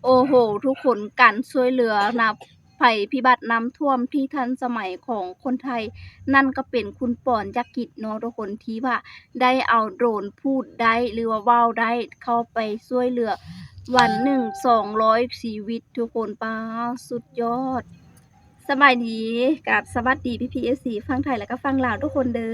ໂອ້ໂຫ ທຸກຄົນ ການຊ່ວຍເຫຼືອນະ ໄພພິບັດນ້ຳຖ້ວມທີ່ທັນສະໄໝຂອງຄົນໄທ ນັ້ນກໍເປັນຄຸນປອນ ຈັກກິດ ເນາະທຸກຄົນ ທີ່ວ່າໄດ້ເອົາໂດຣນພູດໄດ້ ຫຼືວ່າເວົ້າໄດ້ ເຂົ້າໄປຊ່ວຍເຫຼືອວັນໜຶ່ງສອງຮ້ອຍຊີວິດ ທຸກຄົນ ປາ ສຸດຍອດ. ສະບາຍດີ ກັບສະຫວັດດີພີ່ໆ ເອັຟຊີ ຝັ່ງໄທ ແລະກະຝັ່ງລາວທຸກຄົນເດີ.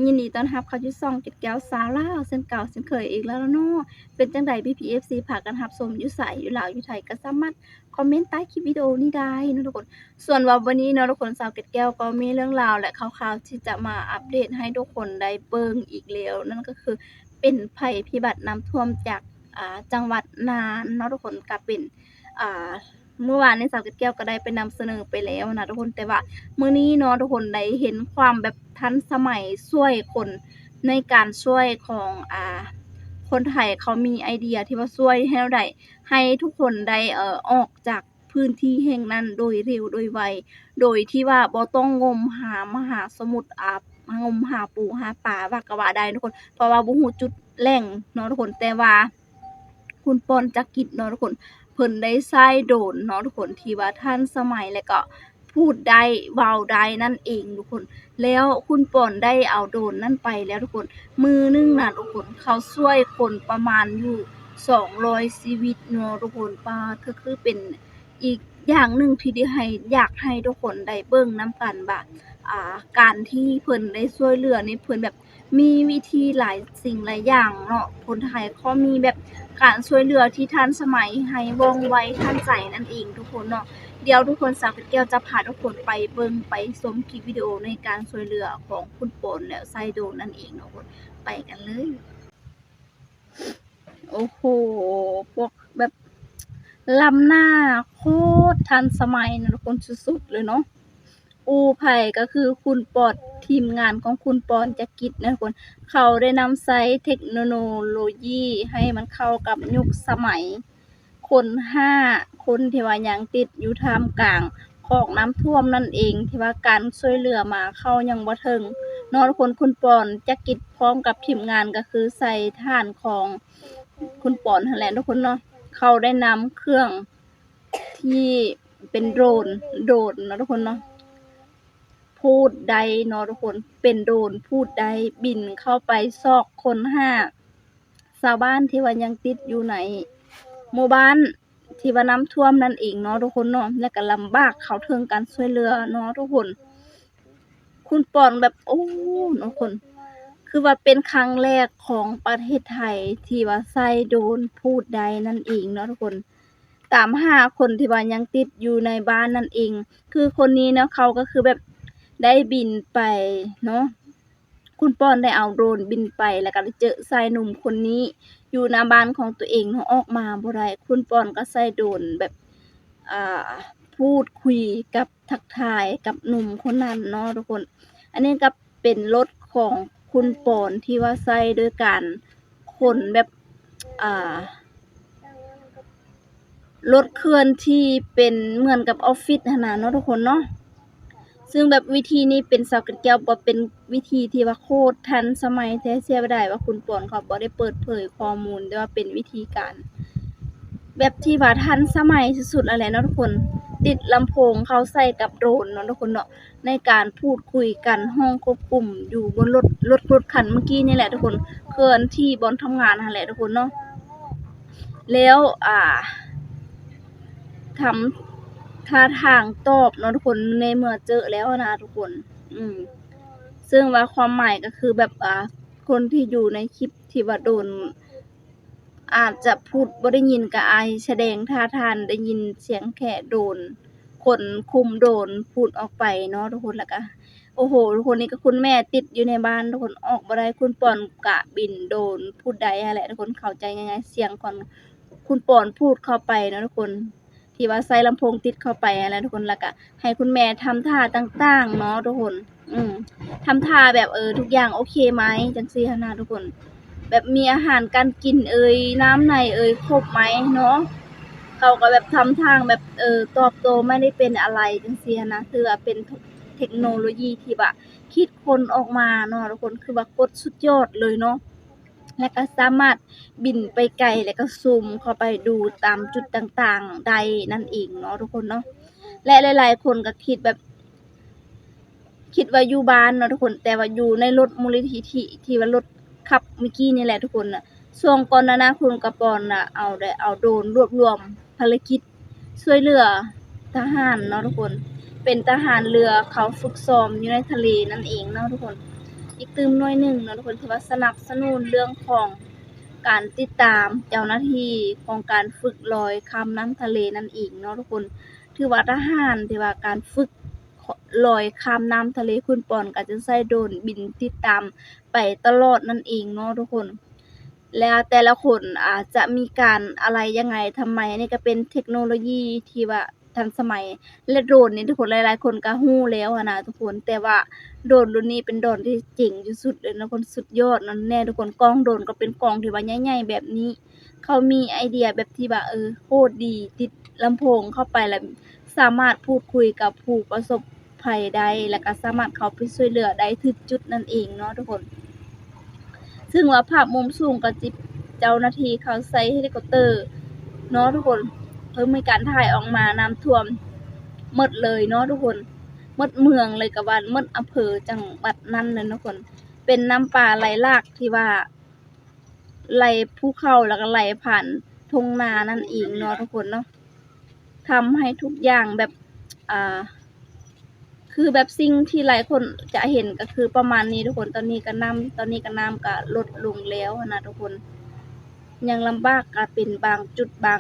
ຍິນດີຕ້ອນຮັບເຂົ້າສູ່ຊ່ອງເກັດແກ້ວຊາວລາວ ເຊັ່ນເກົ່າເຊັ່ນເຄີຍອີກແລ້ວເນາະ. ເປັນຈັ່ງໃດພີ່ໆ ເອັຟຊີ ພາກັນຮັບຊົມຢູ່ໃສ ຢູ່ລາວ ຢູ່ໄທ ກໍສາມາດຄອມເມັນໃຕ້ຄລິບວິດີໂອນີ້ໄດ້ເນາະທຸກຄົນ. ສ່ວນວ່າວັນນີ້ເນາະທຸກຄົນ ສາວເກັດແກ້ວກໍມີເລື່ອງລາວ ແລະ ຂ່າວໆ ທີ່ຈະມາອັບເດດໃຫ້ທຸກຄົນໄດ້ເບິ່ງອີກແລ້ວ ນັ້ນກໍຄືເປັນໄພພິບັດນ້ຳຖ້ວມຈາກ ອ່າ ຈັງຫວັດນ່ານເນາະທຸກຄົນ ກໍເປັນ ອ່າ ມື້ວານນີ້ສາວເກັດແກ້ວກໍໄດ້ໄປນຳສະເໜີໄປແລ້ວນະທຸກຄົນ ແຕ່ວ່າມື້ນີ້ເນາະທຸກຄົນ ໄດ້ເຫັນຄວາມແບບທັນສະໄໝ ຊ່ວຍຄົນ ໃນການຊ່ວຍຂອງ ອ່າ ຄົນໄທ ເຂົາມີໄອເດຍທີ່ວ່າຊ່ວຍແນວໃດ ໃຫ້ທຸກຄົນໄດ້ ເອີ ອອກຈາກພື້ນທີ່ແຫ່ງນັ້ນໂດຍເລັວໂດຍໄວ ໂດຍທີ່ວ່າບໍ່ຕ້ອງງົມຫາມະຫາສະໝຸດ ອ່າ ງົມຫາປູຫາປາວ່າກໍວ່າໄດ້ທຸກຄົນ ເພາະວ່າບໍ່ຮູ້ຈຸດແຫຼ່ງເນາະທຸກຄົນ ແຕ່ວ່າ ຄຸນປອນ ຈັກກິດ ເນາະທຸກຄົນ ເພິ່ນໄດ້ໃຊ້ໂດຣນເນາະທຸກຄົນ ທີ່ວ່າທັນສະໄໝ ແລະກໍພູດໄດ້ ເວົ້າໄດ້ນັ້ນເອງທຸກຄົນ. ແລ້ວຄຸນປອນໄດ້ເອົາໂດຣນນັ້ນໄປແລ້ວທຸກຄົນ ມື້ໜຶ່ງນະທຸກຄົນ ເຂົາຊ່ວຍຄົນປະມານຢູ່ສອງຮ້ອຍຊີວິດເນາະທຸກຄົນ ປາດ ກໍຄືເປັນອີກຢ່າງໜຶ່ງທີ່ໄດ້ໃຫ້ ຢາກໃຫ້ທຸກຄົນໄດ້ເບິ່ງນຳກັນວ່າ ອ່າ ການທີ່ເພິ່ນໄດ້ຊ່ວຍເຫຼືອນີ້ ເພິ່ນແບບ ມີວິທີຫຼາຍສິ່ງຫຼາຍຢ່າງເນາະ ຄົນໄທກໍມີແບບການຊ່ວຍເຫຼືອທີ່ທັນສະໄໝ ໃຫ້ວ່ອງໄວທັນໃຈນັ້ນເອງທຸກຄົນເນາະ. ດຽວທຸກຄົນ ສາວເກັດແກ້ວຈະພາທຸກຄົນໄປເບິ່ງໄປຊົມຄລິບວິດີໂອໃນການຊ່ວຍເຫຼືອຂອງຄຸນປອນ ແລະ ໄຊໂດນນັ້ນເອງເນາະ ໄປກັນເລີຍ. ໂອ້ໂຫ ພວກແບບລ້ຳໜ້າ ໂຄດທັນສະໄໝນະທຸກຄົນ ສຸດໆ ເລີຍເນາະ. ກູ້ໄພກໍຄືຄຸນປອນ ທີມງານຂອງຄຸນປອນ ຈັກກິດ ນະທຸກຄົນ ເຂົາໄດ້ນຳໃຊ້ເທັກໂນໂລຢີໃຫ້ມັນເຂົ້າກັບຍຸກສະໄໝ ຄົ້ນຫາຄົນທີ່ວ່າຍັງຕິດຢູ່ທ່າມກາງຂອງນ້ຳຖ້ວມນັ້ນເອງ ທີ່ວ່າການຊ່ວຍເຫຼືອມາເຂົ້າຍັງບໍ່ເຖິງເນາະທຸກຄົນ. ຄຸນປອນ ຈັກກິດ ພ້ອມກັບທີມງານ ກໍຄືສາຍທະຫານຂອງຄຸນປອນຫັ້ນແຫຼະທຸກຄົນເນາະ ເຂົາໄດ້ນຳເຄື່ອງ ທີ່ເປັນໂດຣນ ໂດຣນເນາະທຸກຄົນເນາະ ພູດໄດ້ເນາະທຸກຄົນ ເປັນໂດຣນພູດໄດ້ ບິນເຂົ້າໄປຊອກຄົ້ນຫາຊາວບ້ານທີ່ວ່າຍັງຕິດຢູ່ໃນໝູ່ບ້ານທີ່ວ່ານ້ຳຖ້ວມນັ້ນເອງເນາະທຸກຄົນເນາະ ແລະກະລຳບາກເຂົ້າເຖິງການຊ່ວຍເຫຼືອເນາະທຸກຄົນ. ຄຸນປອນແບບ ໂອ້ ເນາະທຸກຄົນ ຄືວ່າເປັນຄັ້ງແລກຂອງປະເທດໄທທີ່ວ່າໃຊ້ໂດຣນພູດໄດ້ນັ້ນເອງເນາະທຸກຄົນ. ຕາມຫາຄົນທີ່ວ່າຍັງຕິດຢູ່ໃນບ້ານນັ້ນເອງ ຄືຄົນນີ້ເນາະ ເຂົາກໍຄືແບບໄດ້ບິນໄປເນາະ ຄຸນປອນໄດ້ເອົາໂດຣນບິນໄປ ແລ້ວກໍໄດ້ເຈີຊາຍໜຸ່ມຄົນນີ້ຢູ່ໜ້າບ້ານຂອງຕົວເອງເນາະ ອອກມາບໍ່ໄດ້ ຄຸນປອນກໍໃຊ້ໂດຣນແບບ ອ່າ ພູດຄຸຍກັບ ທັກທາຍກັບໜຸ່ມຄົນນັ້ນເນາະທຸກຄົນ. ອັນນີ້ກໍເປັນລົດຂອງຄຸນປອນທີ່ວ່າໃຊ້ໂດຍການຂົນແບບ ອ່າ ລົດເຄື່ອນທີ່ເປັນເໝືອນກັບອອບຟິດຫັ້ນນະເນາະທຸກຄົນເນາະ. ຊຶ່ງແບບວິທີນີ້ເປັນ ສາວເກັດແກ້ວວ່າເປັນວິທີທີ່ວ່າໂຄດທັນສະໄໝແທ້ ເສຍດາຍວ່າຄຸນປອນເຂົາບໍ່ໄດ້ເປີດເຜີຍຂໍ້ມູນ ແຕ່ວ່າເປັນວິທີການ ແບບທີ່ວ່າທັນສະໄໝສຸດໆ ຫັ້ນແຫຼະເນາະທຸກຄົນ ຕິດລຳໂພງເຂົ້າໃສ່ກັບໂດຣນເນາະທຸກຄົນເນາະ ໃນການພູດຄຸຍກັນ ຫ້ອງຄວບຄຸມຢູ່ບົນລົດ ລົດ ລົດຄັນເມື່ອກີ້ນີ້ແຫຼະທຸກຄົນ ເຄື່ອນທີ່ບ່ອນທຳງານຫັ້ນແຫຼະທຸກຄົນເນາະ. ແລ້ວ ອ່າ ທຳທ່າທາງຕອບເນາະທຸກຄົນ ໃນເມື່ອເຈີແລ້ວນະທຸກຄົນ ອືມ ເຊິ່ງວ່າຄວາມໝາຍກໍຄືແບບ ອ່າ ຄົນທີ່ຢູ່ໃນຄລິບທີ່ວ່າໂດນ ອາດຈະພູດບໍ່ໄດ້ຍິນ ກໍອາດສະແດງທ່າທ່ານໄດ້ຍິນສຽງແຄ່ໂດນ ຄົນຄຸມໂດນພູດອອກໄປເນາະທຸກຄົນ. ແລ້ວກະ ໂອ້ໂຫ ທຸກຄົນ ນີ້ກໍຄຸນແມ່ຕິດຢູ່ໃນບ້ານທຸກຄົນ ອອກບໍ່ໄດ້ ຄຸນປອນກະບິນໂດນພູດໄດ້ຫັ້ນແຫຼະທຸກຄົນ ເຂົ້າໃຈງ່າຍໆ ສຽງຂອງຄຸນປອນພູດເຂົ້າໄປເນາະທຸກຄົນ ທີ່ວ່າໃສ່ລຳໂພງຕິດເຂົ້າໄປຫັ້ນແຫຼະທຸກຄົນ ແລ້ວກະໃຫ້ຄຸນແມ່ທຳທ່າຕ່າງໆ ເນາະທຸກຄົນ ອືມ ທຳທ່າແບບ ເອີ ທຸກຢ່າງໂອເຄໄໝ ຈັ່ງຊີ້ຫັ້ນນະທຸກຄົນ ແບບມີອາຫານການກິນເອີຍ ນ້ຳໃນເອີຍ ຄົບໄໝເນາະ ເຂົາກໍແບບທຳທ່າແບບ ເອີ ຕອບໂຕ້ ໄມ່ໄດ້ເປັນອະໄລ ຈັ່ງຊີ້ຫັ້ນນະ ຖືວ່າເປັນເທັກໂນໂລຢີທີ່ວ່າຄິດຄົ້ນອອກມາເນາະທຸກຄົນ ຄືວ່າກົດສຸດຍອດເລີຍເນາະ. ແລະກໍສາມາດບິນໄປໄກ ແລະກໍຊູມເຂົ້າໄປດູຕາມຈຸດຕ່າງໆໄດ້ນັ້ນເອງເນາະທຸກຄົນເນາະ. ແລະຫຼາຍໆຄົນກໍຄິດແບບ ຄິດວ່າຢູ່ບ້ານເນາະທຸກຄົນ, ແຕ່ວ່າຢູ່ໃນລົດມູນນິທິທີ່ ທີ່ວ່າລົດຂັບເມື່ອກີ້ນີ້ແຫຼະທຸກຄົນນະ. ຊ່ວງກ່ອນໜ້ານັ້ນ ຄຸນກະປອນນະ ເອົາໄດ້ ເອົາໂດຣນລວບລວມພາລະກິດຊ່ວຍເຫຼືອທະຫານເນາະທຸກຄົນ, ເປັນທະຫານເຮືອເຂົາຝຶກຊ້ອມຢູ່ໃນທະເລນັ້ນເອງເນາະທຸກຄົນ. ອີກຕື່ມໜ່ວຍໜຶ່ງເນາະທຸກຄົນ ທີ່ວ່າສະໜັບສະໜູນເລື່ອງຂອງການຕິດຕາມເຈົ້າໜ້າທີ່ຂອງການຝຶກລອຍຂ້າມນ້ຳທະເລນັ້ນເອງເນາະທຸກຄົນ. ຖືວ່າທະຫານທີ່ວ່າການຝຶກ ລອຍຂ້າມນ້ຳທະເລຂຸນປອນ ກໍຈະໃຊ້ໂດຣນບິນຕິດຕາມໄປຕະຫຼອດນັ້ນເອງເນາະທຸກຄົນ. ແລ້ວແຕ່ລະຄົນອາດຈະມີການອາໄລຍັງໄງທຳໄມ, ອັນນີ້ກໍເປັນເທັກໂນໂລຢີທີ່ວ່າທັນສະໄໝ ແລະ ໂດຣນນີ້ທຸກຄົນ ຫຼາຍໆຄົນກໍຮູ້ແລ້ວຫັ້ນນະທຸກຄົນ, ແຕ່ວ່າໂດຣນລຸ້ນນີ້ເປັນໂດຣນທີ່ເຈັງທີ່ສຸດເລີຍເນາະທຸກຄົນ, ສຸດຍອດນັ້ນແນ່ທຸກຄົນ. ກ້ອງໂດຣນກໍເປັນກ້ອງທີ່ວ່າໃຫຍ່ໆແບບນີ້ ເຂົາມີໄອເດຍແບບທີ່ວ່າ ເອີ ໂຄດດີ ຕິດລຳໂພງເຂົ້າໄປ ແລ້ວສາມາດພູດຄຸຍກັບຜູ້ປະສົບໄພໄດ້ ແລ້ວກໍສາມາດເຂົ້າໄປຊ່ວຍເຫຼືອໄດ້ຖືກຈຸດນັ້ນເອງເນາະທຸກຄົນ. ເຊິ່ງວ່າພາບມຸມສູງກໍຈິບເຈົ້າໜ້າທີ່ເຂົາໃສ່ເຮລິຄອບເຕີເນາະທຸກຄົນ, ເພິ່ນມີການຖ່າຍອອກມານ້ຳຖ້ວມໝົດເລີຍເນາະທຸກຄົນ, ໝົດເມືອງເລີຍກໍວ່າ ໝົດອຳເພີຈັງຫວັດນັ້ນເລີຍເນາະທຸກຄົນ. ເປັນນ້ຳປ່າໄຫຼຫຼາກທີ່ວ່າ ໄຫຼພູເຂົາ ແລ້ວກໍໄຫຼຜ່ານທົ່ງນານັ້ນເອງເນາະທຸກຄົນເນາະ, ທຳໃຫ້ທຸກຢ່າງແບບ ອ່າ ຄືແບບສິ່ງທີ່ຫຼາຍຄົນຈະເຫັນກໍຄືປະມານນີ້ທຸກຄົນ. ຕອນນີ້ກໍນ້ຳ ຕອນນີ້ກໍນ້ຳກໍລົດລົງແລ້ວຫັ້ນນະທຸກຄົນ, ຍັງລຳບາກກໍເປັນບາງຈຸດບາງ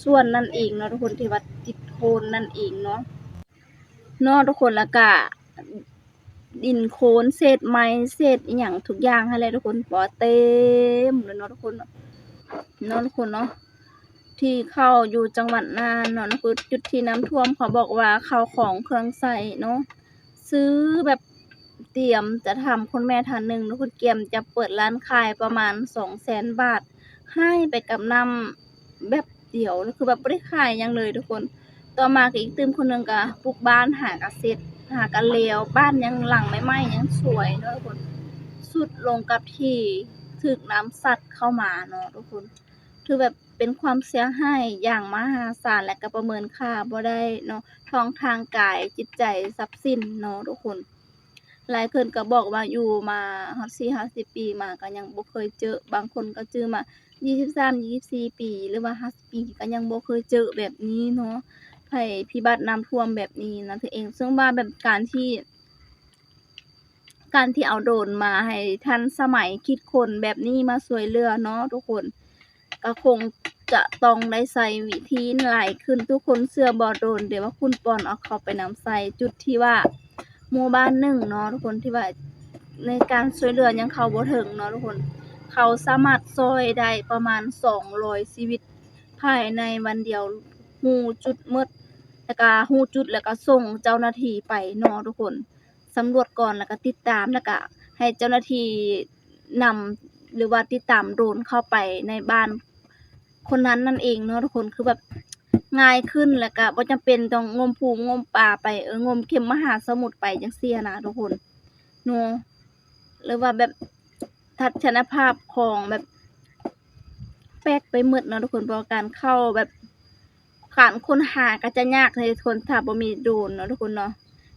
ສ່ວນນັ້ນເອງເນາະທຸກຄົນ ທີ່ວ່າຕິດໂຄນນັ້ນເອງເນາະ ເນາະທຸກຄົນ. ແລ້ວກໍ ດິນໂຄນ ເສດໄມ້ ເສດອີ່ຫຍັງທຸກຢ່າງຫັ້ນແຫຼະທຸກຄົນ, ເພາະວ່າເຕັມເລີຍເນາະທຸກຄົນເນາະ ເນາະທຸກຄົນເນາະ. ທີ່ເຂົ້າຢູ່ຈັງຫວັດນ່ານເນາະ ຄືຈຸດທີ່ນ້ຳຖ້ວມ ເຂົາບອກວ່າເຂົ້າຂອງເຄື່ອງໃຊ້ເນາະ ຊື້ແບບຕຽມຈະທຳ ຄຸນແມ່ທ່ານໜຶ່ງເນາະ ເພິ່ນກຽມຈະເປີດຮ້ານຂາຍປະມານສອງແສນບາດ ຫາຍໄປກັບນ້ຳ ແບບດຽວ ຄືແບບບໍ່ໄດ້ຂາຍຫຍັງເລີຍທຸກຄົນ. ຕໍ່ມາກໍອີກຕື່ມຄົນໜຶ່ງກໍປຸກບ້ານ ຫາກະເສັດ ຫາກະແລ້ວ ບ້ານຍັງຫຼັງໃໝ່ໆ ຍັງສວຍເນາະທຸກຄົນ, ຊຸດລົງກັບທີ່ຖືກນ້ຳຊັດເຂົ້າມາເນາະທຸກຄົນ. ຖືແບບເປັນຄວາມເສຍຫາຍຢ່າງມະຫາສານ ແລະ ກໍປະເມີນຄ່າບໍ່ໄດ້ເນາະ ທັງທາງກາຍ ຈິດໃຈ ຊັບສິນເນາະທຸກຄົນ. ຫຼາຍຄົນກໍບອກວ່າຢູ່ມາຮອດສີ່ຫ້າສິບປີມາກໍຍັງບໍ່ເຄີຍເຈີ, ບາງຄົນກໍຈື່ມາຊາວສາມ ຊາວສີ່ປີ ຫຼືວ່າຫ້າສິບປີ ກໍຍັງບໍ່ເຄີຍເຈີແບບນີ້ເນາະ, ໄພພິບັດນ້ຳຖ້ວມແບບນີ້ນະຕົວເອງ. ເຊິ່ງວ່າແບບການທີ່ ການທີ່ເອົາໂດຣນມາໃຫ້ທັນສະໄໝ ຄິດຄົ້ນແບບນີ້ມາຊ່ວຍເຫຼືອເນາະທຸກຄົນ ກໍຄົງຈະຕ້ອງໄດ້ໃຊ້ວິທີຫຼາຍຂຶ້ນ. ທຸກຄົນເຊື່ອບໍ່ ໂດຣນທີ່ວ່າຄຸນປອນເອົາເຂົ້າໄປນຳໃຊ້ຈຸດທີ່ວ່າໝູ່ບ້ານໜຶ່ງເນາະທຸກຄົນ ທີ່ວ່າໃນການຊ່ວຍເຫຼືອຍັງເຂົ້າບໍ່ເຖິງເນາະທຸກຄົນ, ເຂົາສາມາດຊ່ອຍໄດ້ປະມານສອງຮ້ອຍຊີວິດພາຍໃນວັນດຽວ ຮູ້ຈຸດໝົດ ແລ້ວກະຮູ້ຈຸດ ແລ້ວກະສົ່ງເຈົ້າໜ້າທີ່ໄປເນາະທຸກຄົນ. ສຳຫຼວດກ່ອນ ແລ້ວກະຕິດຕາມ ແລ້ວກະໃຫ້ເຈົ້າໜ້າທີ່ນຳ ຫຼືວ່າຕິດຕາມໂດຣນເຂົ້າໄປໃນບ້ານຄົນນັ້ນນັ້ນເອງເນາະທຸກຄົນ. ຄືແບບງ່າຍຂຶ້ນ ແລ້ວກະບໍ່ຈຳເປັນຕ້ອງງົມພູງົມປາໄປ ເອີ ງົມເຂັມມະຫາສະໝຸດໄປຈັ່ງຊີ້ຫັ້ນນະທຸກຄົນເນາະ. ຫຼືວ່າແບບທັດສະນະພາບຂອງແບບແປກໄປໝົດເນາະທຸກຄົນ ເພາະວ່າການເຂົ້າແບບ ການຄົ້ນຫາກໍຈະຍາກໃນຄົນ ຖ້າບໍ່ມີໂດຣນເນາະທຸກຄົນເນາະ.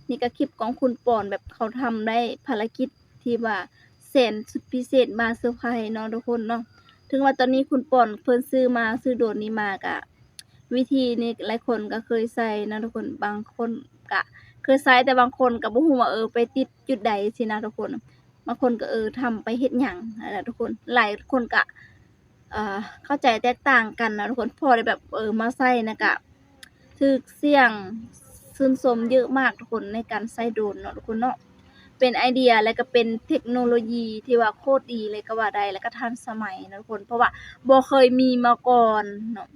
ນີ້ກໍຄລິບຂອງຄຸນປອນ ແບບເຂົາທຳໄດ້ພາລະກິດທີ່ວ່າແສນສຸດພິເສດມາເຊີໄພຣສ໌ເນາະທຸກຄົນເນາະ. ເຖິງວ່າຕອນນີ້ຄຸນປອນເພິ່ນຊື້ມາ ຊື້ໂດຣນນີ້ມາ ກະວິທີນີ້ຫຼາຍຄົນກໍເຄີຍໃຊ້ເນາະທຸກຄົນ, ບາງຄົນກະເຄີຍໃຊ້ ແຕ່ບາງຄົນກໍບໍ່ຮູ້ວ່າ ເອີ ໄປຕິດຈຸດໃດຊີ້ນະທຸກຄົນ. ບາງຄົນກໍ ເອີ ທຳໄປເຮັດຫຍັງຫັ້ນນະທຸກຄົນ. ຫຼາຍຄົນກະ ເອີ ເຂົ້າໃຈແຕກຕ່າງກັນເນາະທຸກຄົນ. ພໍໄດ້ແບບ ເອີ ມາໃຊ້ນະ ກະຖືກສຽງຊື່ນຊົມເຍີະມາກທຸກຄົນ ໃນການໃຊ້ໂດຣນເນາະທຸກຄົນເນາະ. ເປັນໄອເດຍ ແລະ ກະເປັນເທັກໂນໂລຢີທີ່ວ່າໂຄດດີເລີຍກໍວ່າໄດ້ ແລະ ກະທັນສະໄໝເນາະທຸກຄົນ ເພາະວ່າບໍ່ເຄີຍມີມາກ່ອນເນາະ.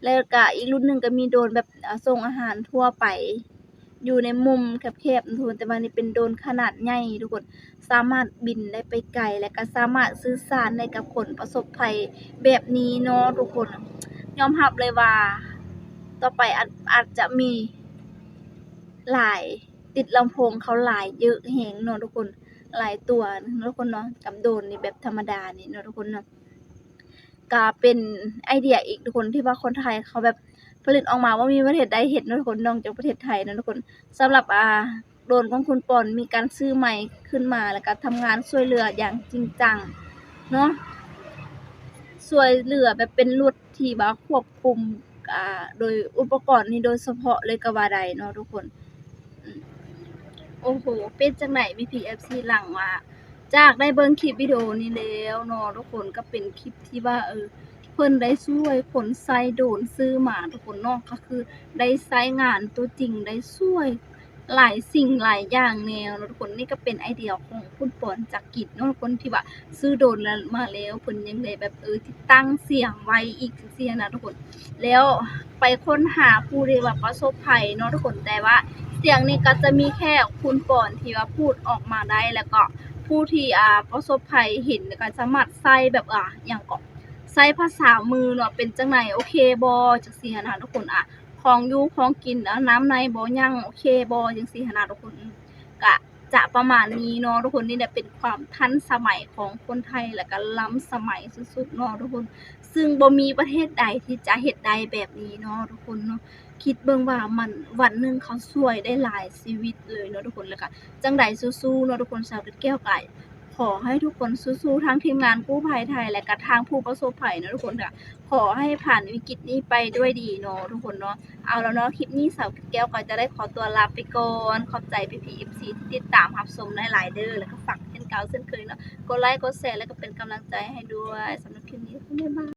ແລ້ວກະອີກລຸ້ນໜຶ່ງກໍມີໂດຣນແບບ ອາ ສົ່ງອາຫານທົ່ວໄປ ຢູ່ໃນມຸມແຄບໆ ທຸກຄົນ, ແຕ່ວ່ານີ້ເປັນໂດຣນຂະໜາດໃຫຍ່ທຸກຄົນ, ສາມາດບິນໄດ້ໄປໄກ ແລະ ກໍສາມາດສື່ສານໄດ້ກັບຄົນປະສົບໄພແບບນີ້ເນາະທຸກຄົນ. ຍອມຮັບເລີຍວ່າຕໍ່ໄປອາດ ອາດຈະມີຫຼາຍ ຕິດລຳໂພງເຂົາຫຼາຍເຍີະແຮງເນາະທຸກຄົນ, ຫຼາຍຕົວເນາະທຸກຄົນເນາະ, ກັບໂດຣນນີ້ແບບທຳມະດານີ້ເນາະທຸກຄົນເນາະ. ກະເປັນໄອເດຍອີກທຸກຄົນ ທີ່ວ່າຄົນໄທເຂົາແບບຜະລິດອອກມາ ບໍ່ມີປະເທດໃດເຮັດເນາະທຸກຄົນ ນອກຈາກປະເທດໄທເນາະທຸກຄົນ. ສຳລັບ ອ່າ ໂດຣນຂອງຄຸນປອນ ມີການຊື້ໃໝ່ຂຶ້ນມາ ແລ້ວກະທຳງານຊ່ວຍເຫຼືອຢ່າງຈິງຈັງເນາະ ຊ່ວຍເຫຼືອແບບເປັນລົດທີ່ວ່າຄວບຄຸມ ອ່າ ໂດຍອຸປະກອນນີ້ໂດຍສະເພາະເລີຍກະວ່າໄດ້ເນາະທຸກຄົນ. ໂອ້ໂຫ ເປັນຈັ່ງໃດພີ່ໆ ເອັຟຊີ ຫຼັງວ່າ ຈາກໄດ້ເບິ່ງຄລິບວິດີໂອນີ້ແລ້ວເນາະທຸກຄົນ ກະເປັນຄລິບທີ່ວ່າ ເອີ ເພິ່ນໄດ້ຊ່ວຍຄົນໃຊ້ໂດຣນຊື້ມາທຸກຄົນເນາະ ກະຄືໄດ້ໃຊ້ງານຕົວຈິງ ໄດ້ຊ່ວຍຫຼາຍສິ່ງຫຼາຍຢ່າງແນວເນາະທຸກຄົນ. ນີ້ກະເປັນໄອເດຍຂອງຄຸນປອນ ຈັກກິດເນາະທຸກຄົນ ທີ່ວ່າຊື້ໂດຣນມາແລ້ວ ເພິ່ນຍັງໄດ້ແບບ ເອີ ຕິດຕັ້ງສຽງໄວ້ອີກ ຈັ່ງຊີ້ຫັ້ນນະທຸກຄົນ. ແລ້ວໄປຄົ້ນຫາຜູ້ທີ່ວ່າປະສົບໄພເນາະທຸກຄົນ ແຕ່ວ່າສຽງນີ້ກະຈະມີແຄ່ຄຸນປອນທີ່ວ່າພູດອອກມາໄດ້ ແລ້ວກະຜູ້ທີ່ ອ່າ ປະສົບໄພເຫັນກະສາມາດໃຊ້ແບບ ອ່າ ຫຍັງເກາະ ໃຊ້ພາສາມືເນາະ ເປັນຈັ່ງໃດ ໂອເຄບໍ່ ຈັ່ງຊີ້ຫັ້ນນະທຸກຄົນ. ອ່າ ຂອງຢູ່ຂອງກິນ ອ່າ ນ້ຳໃນບໍ່ຍັງ ໂອເຄບໍ່ ຈັ່ງຊີ້ຫັ້ນນະທຸກຄົນ. ກະ ຈະປະມານນີ້ເນາະທຸກຄົນ. ນີ້ແຫຼະເປັນຄວາມທັນສະໄໝຂອງຄົນໄທ ແລ້ວກະລ້ຳສະໄໝສຸດໆເນາະທຸກຄົນ ຊຶ່ງບໍ່ມີປະເທດໃດທີ່ຈະເຮັດໄດ້ແບບນີ້ເນາະທຸກຄົນເນາະ. ຄິດເບິ່ງວ່າມັນ ວັນໜຶ່ງເຂົາຊ່ວຍໄດ້ຫຼາຍຊີວິດເລີຍເນາະທຸກຄົນ. ແລ້ວກະຈັ່ງໃດສູ້ໆເນາະທຸກຄົນ ສາວເກັດແກ້ວກະຂໍໃຫ້ທຸກຄົນສູ້ໆ ທັງທີມງານກູ້ໄພໄທ ແລ້ວກະທາງຜູ້ປະສົບໄພເນາະທຸກຄົນ ກະ ຂໍໃຫ້ຜ່ານວິກິດນີ້ໄປດ້ວຍດີເນາະທຸກຄົນເນາະ. ເອົາລະເນາະ ຄລິບນີ້ສາວແກ້ວກໍຈະໄດ້ຂໍຕົວລາໄປກ່ອນ. ຂອບໃຈພີ່ໆ ເອັຟຊີ ທີ່ຕິດຕາມຮັບຊົມຫຼາຍໆເດີ ແລ້ວກໍຝາກເຊັ່ນເກົ່າເຊັ່ນເຄີຍເນາະ ກົດໄລ ກົດແຊ ແລ້ວກໍເປັນກຳລັງໃຈໃຫ້ດ້ວຍ. ສຳລັບຄລິບນີ້ ບາຍບາຍ.